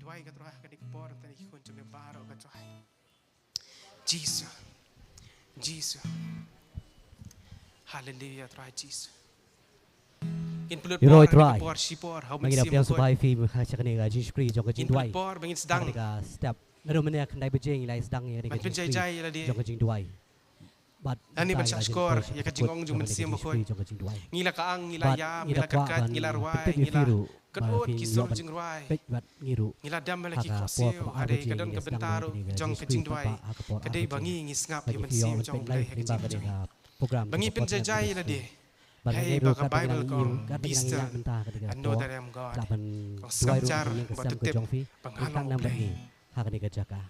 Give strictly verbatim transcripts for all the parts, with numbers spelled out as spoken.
Duwai ka Trai, ha kane ka por, tang ïa ki khun jong me baroh ka Trai. Jisu. Jisu. Haleluia, Trai Jisu. Ngin pynlut por, Trai. Por, shi por, ha u Mynsiem Bakhuid. Ngi da pdiang sngewbha ïa phi ha kane ka jingshakri jong ka jingduwai. Ngin pynlut por, ba ngin sdang. Kane ka step. Naduh mynne khyndai baje ngi la sdang ïa kane ka jingshakri jong ka jingduwai. Bad ngi ban shahshkor ïa ka jingong jong u Mynsiem Bakhuid. Ngi la kyang, ngi la ïam, ngi la katkat, ngi la rwai, ngi la kynnoh ki sur jingrwai. Ngi la dem ha la ki khohsiew, hynrei ka don ka bynta ruh jong ka jingduwai. Ka dei ba ngi ngi sngap ïa u Mynsiem jong U Blei ha ka jingim jong ngi. Ba ngi pynjai jai ïa lade. Hei ba ka Baibl ka ong, "Be still and know that I am God." Kong sngap jar bad to tip ba nga long U Blei. Ha kane ka jaka.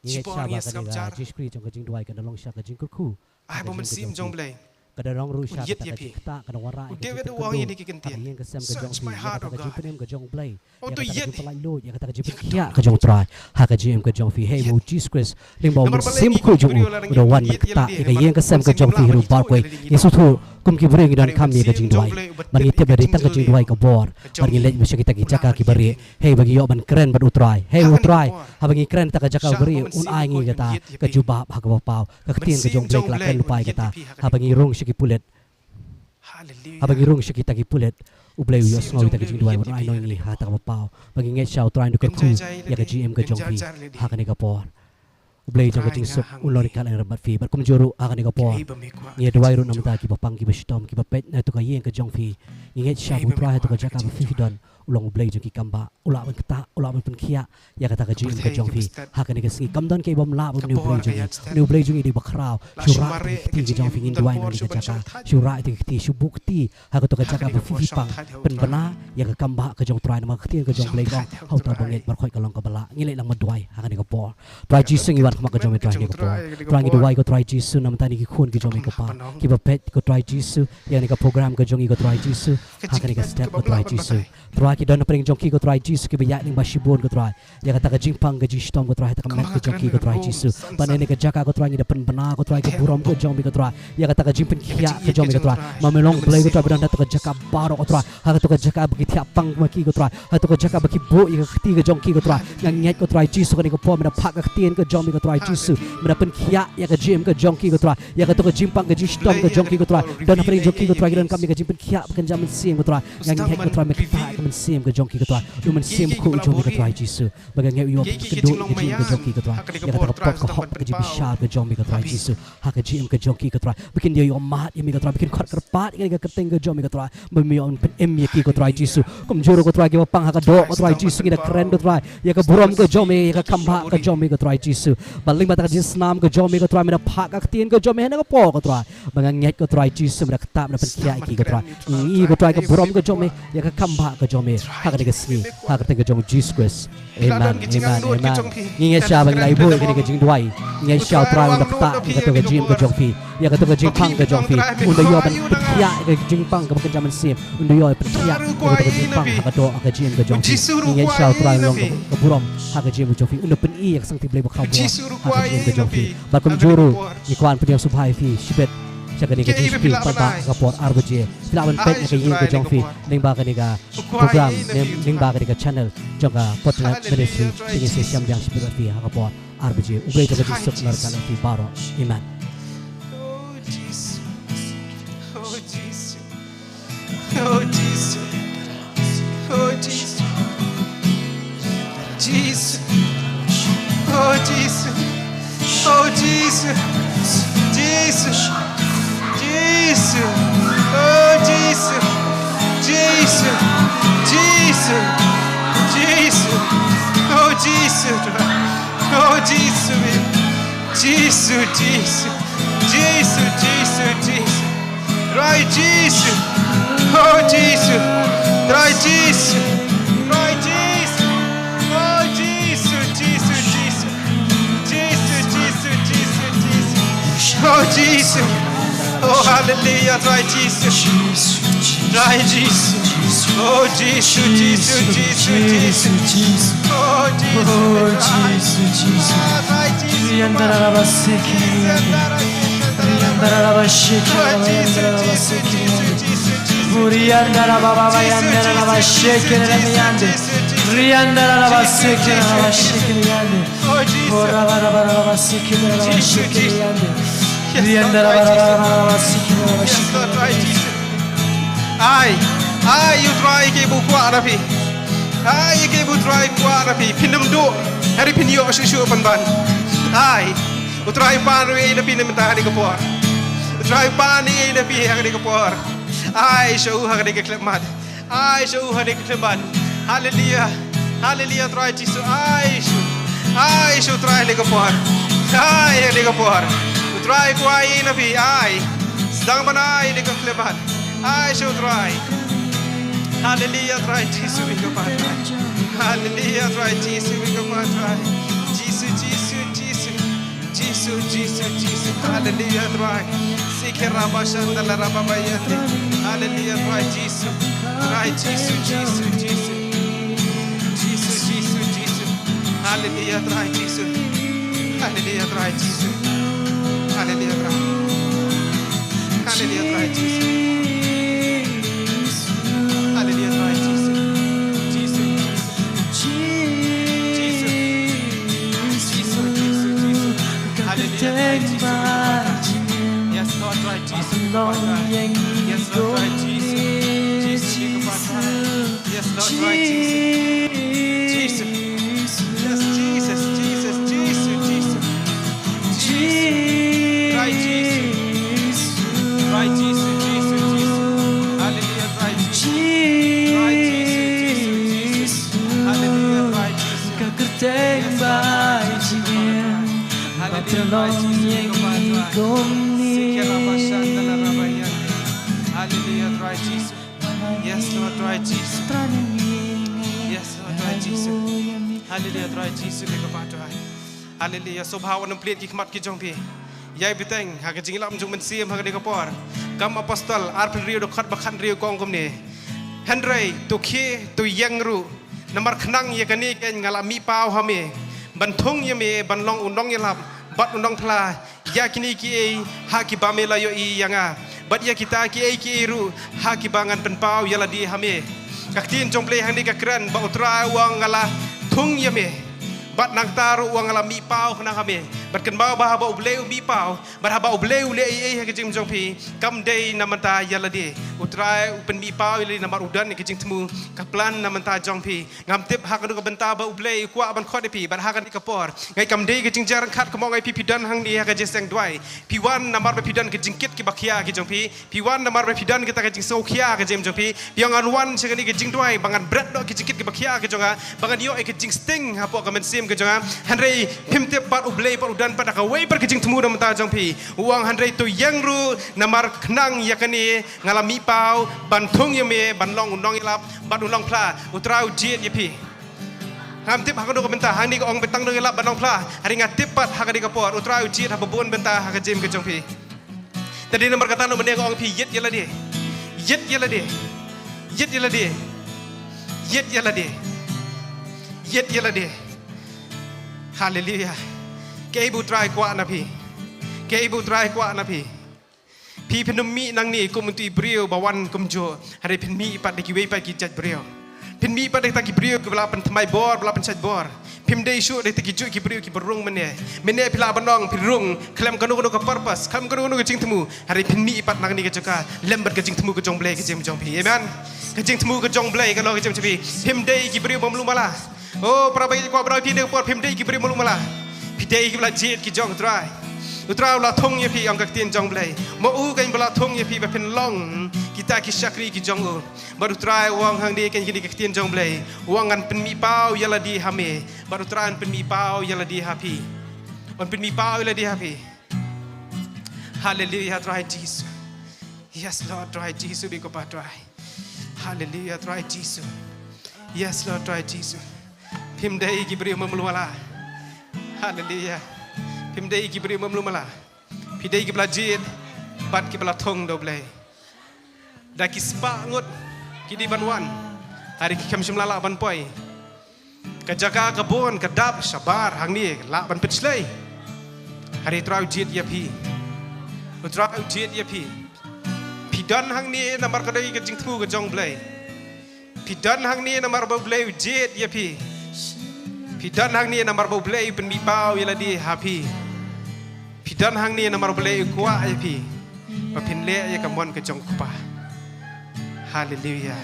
Ngi ngeit shibun ba kane ka jingshakri jong ka jingduwai kan da long sha ka jingkyrkhu. Ai ba U Mynsiem jong U Blei. Ka da long ruh sha kata ka jingktah, ka da wanrah ïa ka jingpynlait luid ïa kata ka jingpynim ka jong U Blei. Ïa kata ka jingpynlait luid, ïa kata ka jingpynkhiah ka jong U Trai ha ka jingim ka jong phi. Hei ma U Jisu Khrist, lyngba U Mynsiem Bakhuid jong u, u da wan ban ktah ïa ka ïing ka sem ka jong phi ruh baroh kawei. Ngi sngewthuh kum ki briew ngi donkam ïa ka jingduwai. Bad ngi tip ba dei tang ka jingduwai ka bor. Bad ngi leit sha kita ki jaka kiba rieh. Hei ba ngi ïoh ban kren bad U Trai. Hei U Trai, haba ngi kren ha kata ka jaka ba rieh, un ai ngi kata ka jubab ha kaba paw. Ka ktien ka jong U Blei ka la kren lypa ïa kata. Haba ngi rung sha ki pulit. Haba ngi rung sha kita ki pulit, U Blei u ïohsngew ïa kita ki jingduwai bad un ai noh ïa ngi ha kata kaba paw. Ba ngi ngeit shwa U Trai un da kyrkhu ïa ka jingim ka jong phi ha kane ka por. U Blei jong ka jingsuk un long ryngkat lem bad phi. Bad kumjuh ruh ha kane ka por, ngi ïa duwai ruh na ka bynta kiba pang, kiba shitom, kiba peit na katu ka ïing ka jong phi. Ngi ngeit shwa ba U Trai ha katu ka jaka ba phi phi don, u long U Blei jong ki kam bah, u lah ban ktah, u lah ban pynkhiah ïa kata ka jingim ka jong phi ha kane ka sngi. Kam don kaei bym lah bad une U Blei jong ngi. Une U Blei jong ngi dei ba khraw. Shu rah ïa ki kti ka jong phi, ngin duwai na kane ka jaka. Shu rah ïa ki kti, shu buh kti ha katu ka jaka ba phi phi pang. Pynbna ïa ka kam bah ka jong U Trai, namar ka ktien ka jong U Blei ka ong, ha uta uba ngeit baroh khoit ka long kaba lah. Ngi leit lang ban duwai ha kane ka por. Trai Jisu, ngi wan khmat ka jong me Trai ha kane ka por. Trai, ngi duwai ko Trai Jisu na ka bynta kine ki khun ki jong me ko Pa, kiba peit ko Trai Jisu ïa kane ka program ka jong ngi ko Trai Jisu. Ha kane ka step ko Trai Jisu. Trai, ki don na pdeng jong ki ko Trai Jisu, kiba ïaid lyngba shibun ko Trai. Ïa kata ka jingpang ka jingshitom ko Trai, ha kata ka met ka jong ki ko Trai Jisu. Bad na kane ka jaka ko Trai ngi da pynbna ko Trai ka burom ka jong me ko Trai. Ïa kata ka jingpynkhiah ka jong me ko Trai. Ma me long U Blei ko Trai ba don ha kata ka jaka baroh ko Trai. Ha kata ka jaka ba ki thiah pang ma ki ko Trai. Ha kata ka jaka ba ki buh ïa ka kti ka jong ki ko Trai. Nga ngeit ko Trai Jisu kane ka por me da phah ka ktien ka jong me ko Trai Jisu. Me da pynkhiah ïa ka jingim ka jong ki ko Trai. Ïa kata ka jingpang ka jingshitom ka jong ki ko Trai. Don ha pdeng jong ki ko Trai, ki donkam ïa ka jingpynkhiah ba kynja mynsiem ko Trai. Nga ngeit ko Trai me ktah ïa ka mynsiem ka jong ki ko Trai. U Mynsiem Bakhuid jong me ko Trai Jisu. Ba nga ngeit u ïoh pynkynduh ïa ka jingim ka jong ki ko Trai. Ïa kata ka pop ka hok ka jingbishar ka jong me ko Trai Jisu. Ha ka jingim ka jong ki ko Trai. Ba kin ïoh ïoh mad ïa me ko Trai. Ba kin khot kyrpad ïa ka kyrteng ka jong me ko Trai. Ba me ïoh pynim ïa ki ko Trai Jisu. Kumjuh ruh ko Trai kiba pang ha ka doh ko Trai Jisu, ngi da kren ko Trai ïa ka burom ka jong me, ïa ka kam bah ka jong me ko Trai Jisu. Bad lyngba kata ka jingsnam ka jong me ko Trai, me da phah ka ktien ka jong me ha kane ka por ko Trai. Ba nga ngeit ko Trai Jisu me da ktah, me da pynkhiah ïa ki ko Trai. Ngi ko Trai ka burom ka jong me, ïa ka kam bah ka jong me. Ha kane ka sngi, ha ka kyrteng ka jong U Jisu Khrist. Amen, amen, amen. Ngi ngeit shwa ba ngi la ïa buh ïa kane ka jingduwai. Ngi ngeit shwa U Trai un da ktah ïa kata ka jingim ka jong phi. Ïa kata ka jingpang ka jong phi. Un da ïoh ban pynkhiah ïa ka jingpang kaba kynja mynsiem. Un da ïoh pynkhiah ïa kata ka jingpang ha ka doh ha ka jingim ka jong phi. Ngi ngeit shwa U Trai un long ka burom ha ka jingim ka jong phi. Un da pyni ïa ka sangti Blei bakhraw bor ha ka jingim ka jong phi. Bad kumjuh ruh ngi kwah ban pdiang sngewbha ïa phi shibit sha kane ka jingshakri paidbah ha ka por ar baje. Phi lah ban peit ïa ka ïing ka jong phi lyngba kane ka program, lyngba kane ka channel jong ka Potlat Ministry. Te ngin sa ïashem biang shibit bad phi ha ka por ar baje. U Blei jong ka jingsuk un ryngkat lem bad phi baroh. Amen. Oh Jesus. Oh Jesus. Oh Jesus. Jesus. Oh Jesus. Oh Jesus. Jesus. Jesus. Oh Jesus. Jesus. Jesus. Jesus. Oh Jesus. Oh Jesus. Jesus. Jesus. Jesus. Jesus. Jesus. Trai Jisu. Oh Jisu. Trai Jisu. Trai Jisu. Oh Jisu, Jisu, Jisu. Jisu, Jisu, Jisu, Jisu. Oh Jisu. Oh haleluya, Trai Jisu. Trai Jisu. Oh Jisu, Jisu, Jisu, Jisu. Oh Jisu. Oh Jisu, Jisu. Trai Jisu. Rianda la la ba sikira la ba shikiriande. Oh, Jesus. Ora ba la ba la ba sikira la ba shikiriande. Yes, Lord, Rianda la ba la ba la ba sikira la ba shikiriande. Yes, Lord, right, Jesus. Ai, ai, U Trai, ïa kiei ba u kwah na phi. Ai, ïa kiei ba U Trai u kwah na phi. Phin ym duh, hynrei phin ïoh shuh shuh pynban. Ai, U Trai u pan ïa na phi na mynta ha kane ka por. U Trai u pan ïa na phi ha kane ka por. Ai sha u ha kane ka khyllipmat. Ai sha u ha kane ka khyllipmat. Haleluya. Haleluya, Trai Jisu. Ai sha u. Ai sha u Trai ha kane ka por. Ai ha kane ka por. U Trai u kwah ïa na phi. Ai. Sdang ban ai ha kane ka khyllipmat. Ai sha u Trai. Haleluya, Trai Jisu, bad ka paw Trai. Haleluya, Trai Jisu, bad ka paw Trai. Jisu, Jisu, Jisu. Jisu, Jisu, Jisu. Haleluya, Trai. Sikhe raba shanda la raba bayande. Haleluya, Trai Jisu. Trai Jisu, Jisu, Jisu. Jisu, Jisu, Jisu. Haleluya, Trai Jisu. Haleluya, Trai Jisu. Haleluya, Trai. Haleluya, Trai Jisu. Haleluya, Trai Jisu. Jisu, Jisu. Jisu. Jisu, Jisu, Jisu. Haleluya, Trai Jisu. Yes, Lord, Trai Jisu. Yes, Lord, Trai Jisu. Jisu, Jisu. Yes, Lord, Trai Jisu. Jisu. Yes, Jesus, Jesus, Jisu, Jisu. Jisu. Trai Jisu. Trai Jisu, Jisu, Jisu. Haleluya, Trai Jisu. Trai Jisu, Jisu, Jisu. Haleluya, Trai Jisu. Ka kyrteng ba jingim. Haleluya, Trai Jisu. Haleluya, Trai Jisu. Yes, Lord, Trai Jisu. Yes, Lord, Trai Jisu. Haleluya, Trai Jisu, bad ka paw Trai. Haleluya, sngewbha wat nym plie ki khmat ki jong phi. Ïai bteng ha ka jingïalam jong u Mynsiem ha kane ka por. Kam Apostol arphew hynriew, dkhot ba khathynriew ka ong kumne. Hynrei to khie to ïeng ruh, namar khnang ïa kane keiñ nga la mih paw ha me, ban thung ïa me ban long u nongïalap bad u nongphla ïa kine kiei ha kiba me la ïohi ïa nga, bad ïa kita kiei kiei ruh ha kiba ngan pynpaw ïa lade ha me. Ka ktien jong U Blei hangne ka kren ba U Trai u ong nga la thung ïa me, bad nangta ruh u ong nga la mih paw khnang ha me. Bad kynmaw ba haba U Blei u mih paw, bad haba U Blei u leh ei ei ha ka jingim jong phi, kam dei na mynta ïa lade. U Trai u pynmih paw ïa lade namar u don ïa ka jingthmu, ka plan na mynta jong phi. Ngam tip ha kano ka bynta ba U Blei u kwah ban khot ïa phi, bad ha kane ka por. Ngi, kam dei ka jingjar ryngkat kumno ngi, phi, phi don hangne ha ka jingïaseng duwai. Phi wan namar ba phi don ka jingkit kiba khia ki jong phi. Phi wan namar ba phi don kita ka jingsngewkhia ha ka jingim jong phi. Phi ong ngan wan sha kane ka jingduwai ba ngan bret noh ki jingkit kiba khia ki jong nga, ba ngan ïoh ïa ka jingsting hapoh ka mynsiem ka jong nga. Hynrei phim tip pat U Blei pat u don pat da kawei pat ka jingthmu na mynta jong phi. U ong hynrei to ïeng ruh namar khnang ïa kane nga la mih paw ban thung ïa me ban long u nongïalap bad u nongphla. U Trai u jied ïa phi. Ngam tip ha kano ka bynta, hangne ka ong ba tang nongïalap bad nongphla. Hynrei nga tip pat ha kane ka por U Trai u jied ha ba bun bynta ha ka jingim ka jong phi. Te dei namar kata mynne nga ong ïa phi, ïit ïa lade. Ïit ïa lade. Ïit ïa lade. Ïit ïa lade. Ïit ïa lade. Haleluya. Kaei ba U Trai u kwah na phi? Kaei ba U Trai u kwah na phi? Phi phin ym mih nangne kum uto u briew ba wan kumjuh, hynrei phin mih pat da kiwei pat ki jait briew. Phin mih pat da kita ki briew kiba la pynthymmai bor, ba la pynshait bor. Phim dei shuh da kita kijuh ki briew kiba rung mynne. Mynne phi lah ban ong phi rung khlem kano kano ka purpose, khlem kano kano ka jingthmu, hynrei phin mih pat nangne ka jaka lem bad ka jingthmu ka jong U Blei ha ka jingim jong phi. Amen. Ka jingthmu ka jong U Blei ka long ha ka jingim jong phi. Phim dei ki briew bym lum bala. Oh, para bangeit, kwah ban ong ïa phi ha kane ka por, phim dei ki briew bym lum bala. Phi dei kiba la jied ki jong U Trai. U Trai u la thung ïa phi, ong ka ktien jong U Blei. Ma u keiñ ba la thung ïa phi ba phin long kita ki shakri ki jong u. Bad U Trai u ong hangne keiñ, kine ki ktien jong U Blei. U ong ngan pynmih paw ïa lade ha me. Bad U Trai un pynmih paw ïa lade ha phi. Un pynmih paw ïa lade ha phi. Haleluya, Trai Jisu. Yes, Lord, Trai Jisu, bad ka paw Trai. Haleluya, Trai Jisu. Yes, Lord, Trai Jisu. Phim dei ki briew bym lum bala. Haleluya. Phim dei ki briew bym lum bala. Phi dei kiba la jied bad kiba la thung da U Blei. Da ki spah ngut ki dei ban wan, hynrei ki khlem shym la lah ban poi. Ka jaka ka bun, ka dap shabar, hangne lah ban pynshlei. Hynrei U Trai u jied ïa phi. U Trai u jied ïa phi. Phi don hangne namar ka dei ka jingthmu ka jong U Blei. Phi don hangne namar ba U Blei u jied ïa phi. Phi don hangne namar ba U Blei u pynmih paw ïa lade ha phi. Phi don hangne namar ba U Blei u kwah ïa phi ba phin leh ïa ka mon ka jong U Kpa. Haleluia.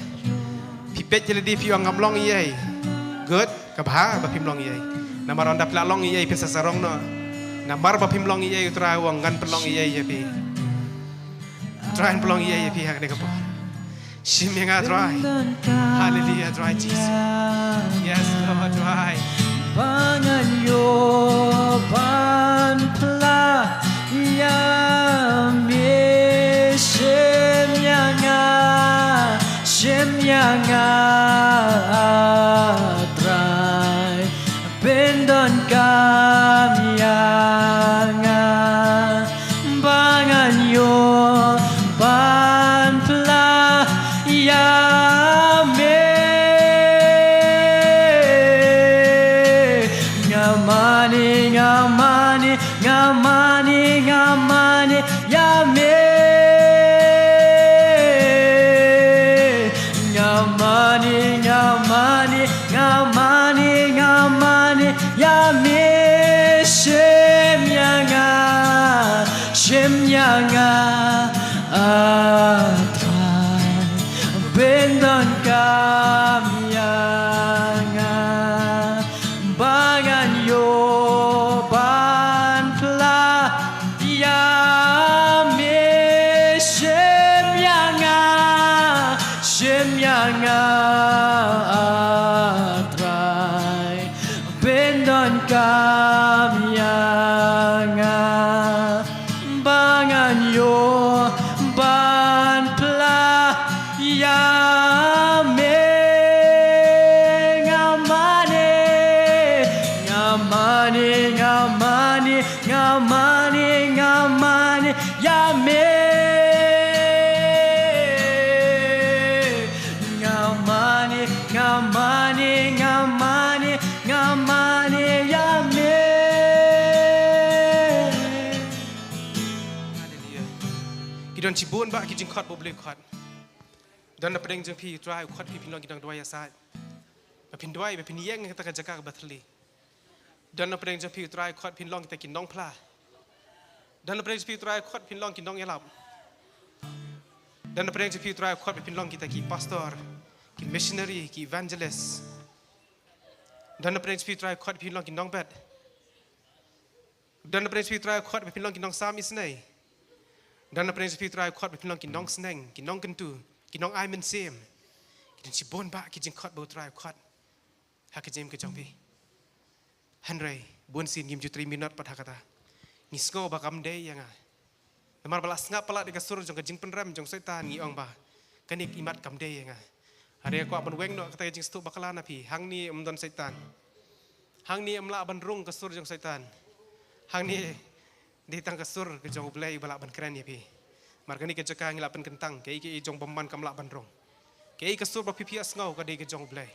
Phi peit ïa lade phi ong ngam long ei ei. Good, ka bha ba phim long ei ei. Namar ynda phi la long ei ei phin sa sarong noh. Namar ba phim long ei ei U Trai u ong ngan pynlong ei ei ïa phi. U Trai un pynlong ei ei ïa phi ha kane ka por. Shim ïa nga Trai. Haleluia Trai Jisu. Yes Lord Trai. Ba ngan ïoh ban phla ïa me, shim ïa nga, shim ïa nga Trai. Phin donkam ïa nga ba ngan ïoh ban phla ïa me. Nga mane, nga mane, nga mane, nga mane ïa me. Nga mane, nga mane, nga mane, nga mane ïa me. Shim ïa nga, shim ïa nga, ah Trai. Phin donkam ïa nga ba ngan ïoh ban phla ïa me. Shim ïa nga, shim ïa nga, ah Trai. Phin donkam ïa nga ba ngan ïoh ban phla ïa me. Nga mane, nga mane, nga mane, nga mane, nga mane ïa me. Nga mane, nga mane, nga mane, nga mane ïa me. Haleluia. Ki don shibun bah ki jingkhot ba U Blei u khot. Don na pdeng jong phi U Trai u khot phi phin long ki nongduwai ïasaid. Ba phin duwai, ba phin ïeng ha kata ka jaka kaba thylli. Don na pdeng jong phi U Trai u khot phin long kita ki nongphla. Don na pdeng jong phi U Trai u khot phin long ki nongïalap. Don na pdeng jong phi U Trai u khot phin long kita ki pastor, ki missionary, ki evangelist. Don na pdeng jong phi U Trai u khot phin long ki nongbet. Don na pdeng jong phi U Trai u khot phin long ki nongsam isynei. Don na pdeng jong phi U Trai u khot phin long ki nongsneng, ki nongkyntu, ki nongai mynsiem. Ki don shibun bah ki jingkhot ba U Trai u khot ha ka jingim ka jong phi. Hynrei bunsien ngim ju trei minot pat ha kata. Ngi sngew ba kam dei ïa nga. Namar ba la sngap palat ïa ka sur jong ka jingpynrem jong Soitan, ngi ong ba kane ka imat kam dei ïa nga. Hynrei nga kwah ban weng noh kata ka jingsngewthuh bakla na phi, hangne ym don Soitan. Hangne ym lah ban rung ka sur jong Soitan. Hangne dei tang ka sur ka jong U Blei ba lah ban kren ïa phi. Namar kane ka jaka ngi lah pynkyntang, kaei kaei jong bymman kam lah ban rung. Kaei ka sur ba phi phi ïa sngew ka dei ka jong U Blei.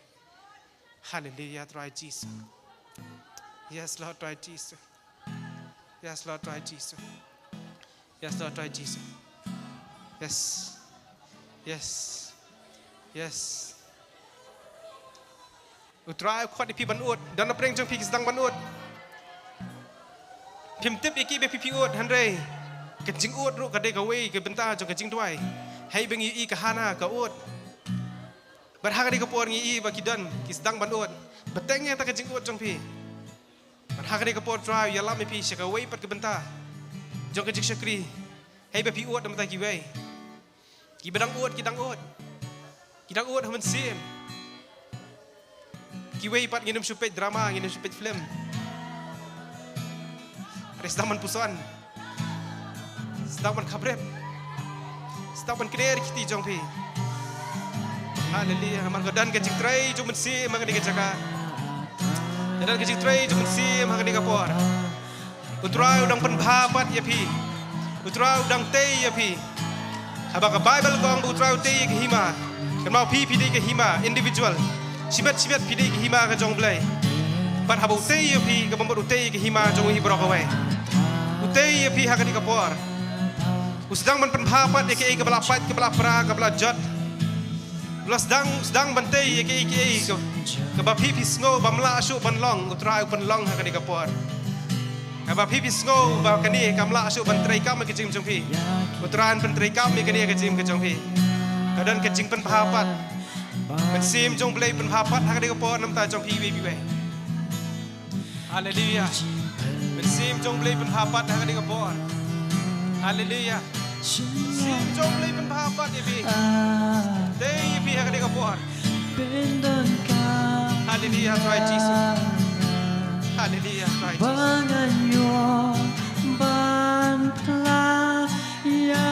Haleluia Trai Jisu. Yes Lord Trai Jisu. Yes Lord Trai Jisu. Yes Lord Trai Jisu. Yes. Yes. Yes. U Trai u khot ïa phi ban ud. Don na pdeng jong phi ki sdang ban ud. Phim tip ïa ki ba phi phi ud, hynrei ka jingud ruh ka dei kawei ka bynta jong ka jingduwai. Hei ba ngi ïohi ka Hana ka ud. Bad ha kane ka por ngi ïohi ba ki don ki sdang ban ud. Bteng ïa kata ka jingud jong phi. Bad ha kane ka por Trai u ïalam ïa phi sha kawei pat ka bynta jong ka jingshakri. Hei ba phi ud na bynta kiwei. Kiba dang ud ki dang ud. Ki dang ud ha mynsiem. Kiwei pat ngin ym shu peit drama, ngin ym shu peit film. Hynrei sdang ban puson. Sdang ban khapbrip. Sdang ban kner kti jong phi. Haleluia. Namar ka don ka jingtrei jong mynsiem ha kane ka jaka. Ka don ka jingtrei jong mynsiem ha kane ka por. U Trai u dang pynbha pat ïa phi. U Trai u dang tei ïa phi. Haba ka Baibl ka ong ba U Trai u tei ïa ka hima. Kynmaw phi phi dei ka hima individual. Shibit shibit phi dei ka hima ka jong U Blei. Bad haba u tei ïa phi ka bym bad u tei ïa ka hima jong u hi baroh kawei. U tei ïa phi ha kane ka por. U sdang ban pynbha pat ïa kaei kaba la pait, kaba la pra, kaba la jot. Lada sdang, sdang ban tei ïa kaei kaei ka, kaba phi phi sngew ba ym lah shuh ban long, U Trai u pynlong ha kane ka por. Kaba phi phi sngew ba kane kam lah shuh ban treikam ïa ka jingim jong phi, U Trai un pyntreikam ïa kane ka jingim ka jong phi. Ka don ka jingpynbha pat. Mynsiem jong U Blei pynbha pat ha kane ka por na ka bynta jong phi iwei pa iwei. Haleluya. Mynsiem jong U Blei pynbha pat ha kane ka por. Haleluya. Mynsiem jong U Blei pynbha pat ïa phi. Tei ïa phi ha kane ka por. Haleluya, Trai Jisu. Haleluya, Trai Jisu. Ïa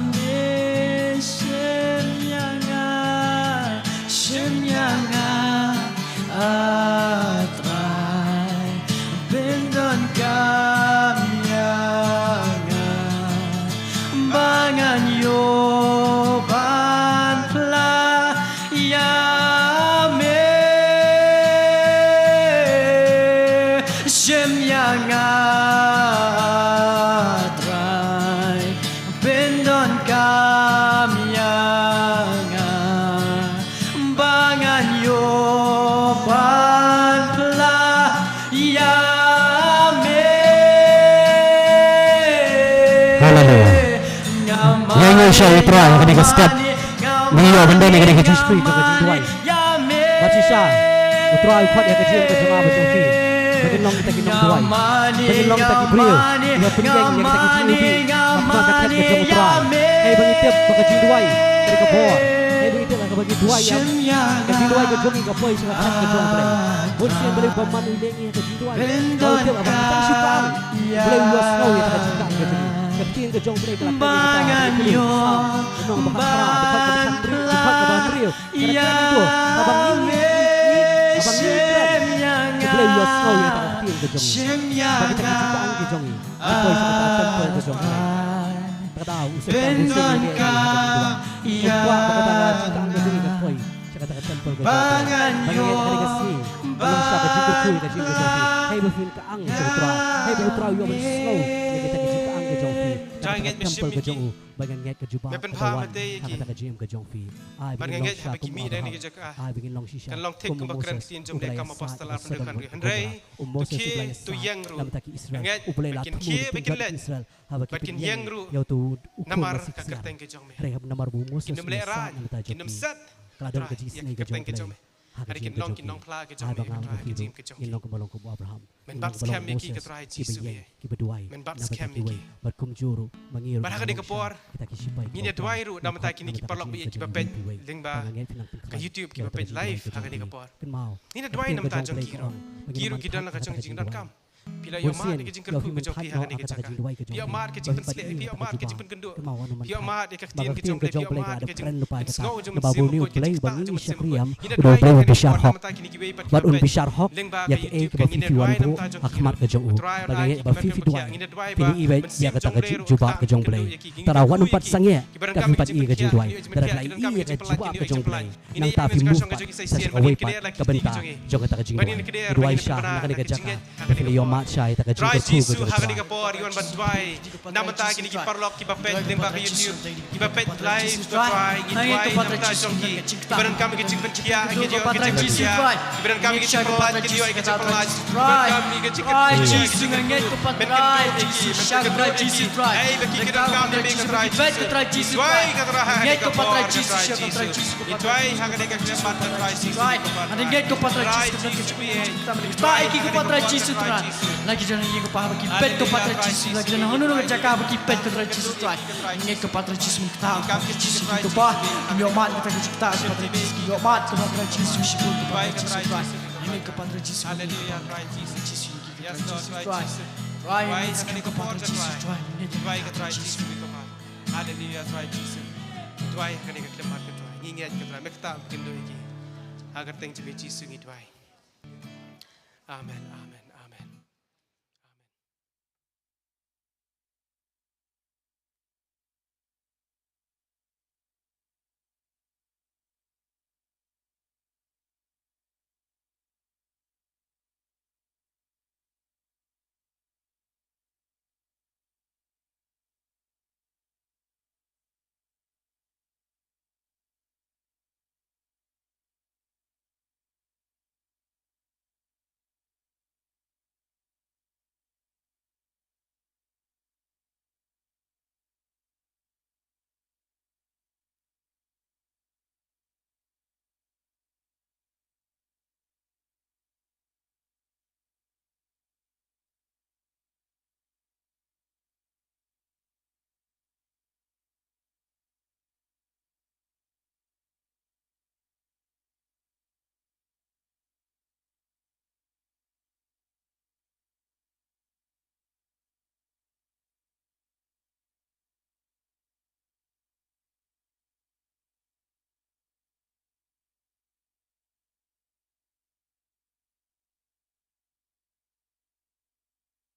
me, shim ïa nga, shim ïa nga, A Trai, pyndonkam ïa nga, ba ngan ïoh ban phla ïa me. Shim ïa nga, Trai, pyndonkam ïa nga, ba ngan ïoh ban phla ïa me. Haleluya. Nga ïeng sha U Trai ha kane ka step. Ngi ïoh ban don ha kane ka jingsheptieng jong ka jingduwai. Bad shisha U Trai u khot ïa ka jingim ka jong nga bad jong phi ba ngin long kita ki nongduwai, ba ngin long kita ki briew kiba pynïeng ïa kita ki jingim ha khmat ka khet ka jong U Trai. Hei ba ngi tip ba ka jingduwai ka dei ka bor. Hei ba ngi tip ba ka jingduwai ïa ka jingduwai ka jong ngi ka poi sha ka khet ka jong U Blei. Bun sien Blei ba man u leh ngi ha ka jingduwai. Ba u tip ba ka jingduwai U Blei u ïohsngew ïa ka jingduwai ka jong ngi. Ka ktien ka jong U Blei ka la kren ïa kita ha ka Psalm, ka nong ba khatphra, dkhot kaba khatphra, dkhot kaba hynriew. Ka la kren ïa u, haba ngi, ngi, ngi, haba ngi kren, U Blei u ïohsngew ïa ka ktien ka jong ngi. Ba kita ki jingtang ki jong ngi ki poi sha kata ka temple ka jong ngi. Kata u Soitan u sngewthuh ïa ka jingduwai. U kwah ba kata ka jingtang ka jong ngi ka poi sha kata ka temple ka jong ngi. Ba ngi ïa ka sngi ban long sha ka jingkyrkhu ïa ka jingim ka jong phi. Hei ba phin ka ang sha U Trai. Hei ba U Trai u ïoh ban sngew ïa kita ki jingtang ka jong phi. Sha kata ka temple ka jong u. Ba ngan ngeit ka jubab kaba wan ha kata ka jingim ka jong phi. Ai ba ngin long shisha kum u Abraham. Ai ba ngin long shisha kum u Moses. U Blei u ïasaid ïa Sodom bad Gomorrah. U Moses u Blei u ïasaid na ka bynta ki Israel. U Blei la thmu ruh ki Israel haba ki pynïeng ïa uto u khun ba shisha. Hynrei haba namar ba u Moses u ïasaid na ka bynta jong ki, ka la don ka jingisynei ka jong U Blei ha ka jingim ka jong ki. Ai ba nga bad phi ruh ngin long kumba long kum u Abraham. Ngin long kumba long u Moses, kiba ïeng, kiba duwai na ka bynta kiwei. Bad kumjuh ruh ma ngi ruh ngin long shisha kita ki shipai kiba duwai ruh na ka bynta kine ki paralok ba ïeit kiba peit lyngba ka YouTube, kiba peit live ha kane ka por. Kynmaw, ka ktien ka jong U Blei ka ong ba ngin ym mad ha kata ka jingdonkam. Phi la ïohmad ïa ka jingkyrkhu ka jong phi ha kane ka jaka. Phi ïohmad ïa ka jingpynshlur, phi ïohmad ïa ka jingpynkynduh, phi ïohmad ïa ka ktien ka jong U Blei ka la kren lypa ïa kata. Naba une U Blei uba ngi shakri ïa u, u dei U Blei uba bishar hok. Bad un bishar hok ïa kaei kaba phi phi wanrah ha khmat ka jong u. Bad nga ngeit ba phi phi duwai, phin ïohi ïa kata ka jubab ka jong U Blei. Tara wat nym pat sangeh, kat nym pat ïohi ïa ka jingduwai. Tara phi la ïohi ïa ka jubab ka jong U Blei. Nangta phi move pat sha kawei pat ka bynta jong kata ka jingduwai. Duwai sha na kane ka jaka ba phin ïohmad sha ïa kata ka jingkyrkhu ka jong U Trai. Na bynta kine ki paralok kiba peit lyngba ka YouTube, kiba peit live, Trai, ngi duwai na bynta jong ki. Kiba donkam ïa ka jingpynkhiah, ki ïoh ka jingpynkhiah. Kiba donkam ïa ka jingpyllait, ki ïoh ka jingpyllait. Kiba donkam ïa ka jingpynkhiah, ki ïoh ka jingpynkhiah. Ei ba ki ki donkam ïa me ko Trai Jisu. Duwai ka Trai ha kane ka por ka Trai Jisu. Ngi duwai ha kane ka khyllipmat ka Trai Jisu. Trai, ngi ngeit ko Pa Trai Jisu, Trai, ngi ngeit ko Pa Trai Jisu, Trai. La ki don ha ïing ko Pa ba ki peit ko Pa Trai Jisu, la ki don ha kano kano ka jaka ba ki peit ko Trai Jisu, Trai. Ngi ngeit ko Pa Trai Jisu, mynta ko Pa Trai Jisu, ki ko Pa, ki ïohmad ko Trai Jisu, ki ïohmad ko Pa Trai Jisu, shibun ko Pa Trai Jisu, Trai. Ngi ngeit ko Pa Trai Jisu, Trai Jisu, Trai. Trai, ngi ngeit ko Pa Trai Jisu, Trai. Ngi ngeit ko Pa Trai Jisu. Haleluya, Trai Jisu. Duwai ha kane ka khyllipmat ka Trai. Ngi ngeit ko Trai, me kata ym kynduh ïa ki. Ha ka kyrteng jong Jisu ngi duwai. Amen, amen,